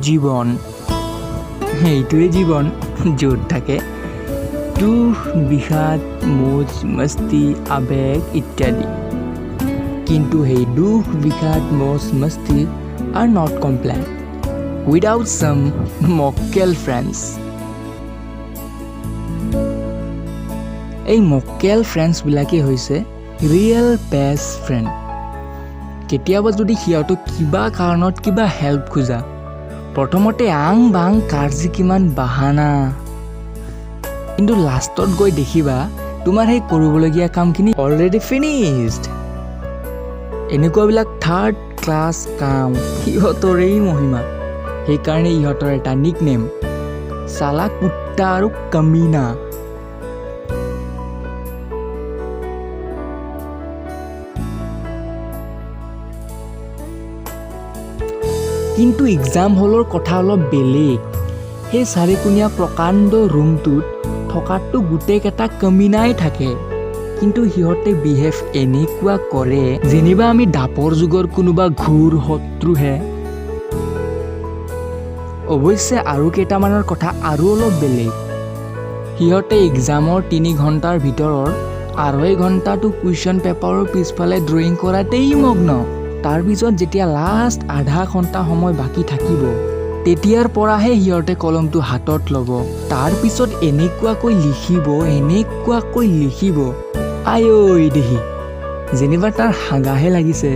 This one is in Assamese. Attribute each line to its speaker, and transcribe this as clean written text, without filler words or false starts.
Speaker 1: জীৱন। এইটোৱে জীৱন, য'ত থাকে দুখ, বিষাদ, মৌজ মস্তি, আৱেগ ইত্যাদি। কিন্তু সেই দুখ, বিষাদ, মৌজ মস্তি are not complete without some মক্কেল friends. এই মক্কেল ফ্ৰেণ্ডছবিলাকেই হৈছে ৰিয়েল বেষ্ট ফ্ৰেণ্ড। কেতিয়াবা যদি সিহঁতক কিবা কাৰণত কিবা হেল্প খোজা, প্ৰথমতে আং বাং কাৰ্জি কিমান বাহানা, কিন্তু লাষ্টত গৈ দেখিবা তোমাৰ সেই কৰিবলগীয়া কামখিনি অলৰেডি ফিনিছড। এনেকুৱাবিলাক থাৰ্ড ক্লাছ কাম সিহঁতৰেই মহিমা। সেইকাৰণে ইহঁতৰ এটা নিকনেম, চালা কুত্তা আৰু কমিনা। কিন্তু এক্সাম হলৰ কথা অলপ বেলেগ। সেই চাৰিকোণীয়া প্ৰকাণ্ড ৰুমটোত থকাটো গোটেইকেইটা কমিনাই থাকে, কিন্তু সিহঁতে বিহেভ এনেকুৱা কৰে যেনিবা আমি দাপৰ যুগৰ কোনোবা ঘোৰ শত্ৰুহে। অৱশ্যে আৰু কেইটামানৰ কথা আৰু অলপ বেলেগ। সিহঁতে এক্সামৰ 3 ঘণ্টাৰ ভিতৰৰ 2.5 ঘণ্টাটো কুৱেশ্যন পেপাৰৰ পিছফালে ড্ৰয়িং কৰাতেই মগ্ন। তাৰপিছত যেতিয়া লাষ্ট আধা ঘণ্টা সময় বাকী থাকিব, তেতিয়াৰ পৰাহে সিহঁতে কলমটো হাতত ল'ব। তাৰপিছত এনেকুৱাকৈ লিখিব, এনেকুৱাকৈ লিখিব, আঐ দেহি, যেনিবা তাৰ হাগাহে লাগিছে।